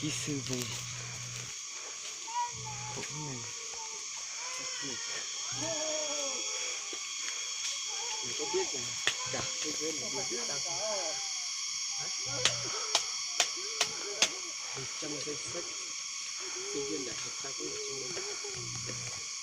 Kỹ sư về khổ này. Mình có biết rằng cả thế giới này đều biết tao. Hả? Trong danh sách sinh viên đại học tao cũng là trong đấy.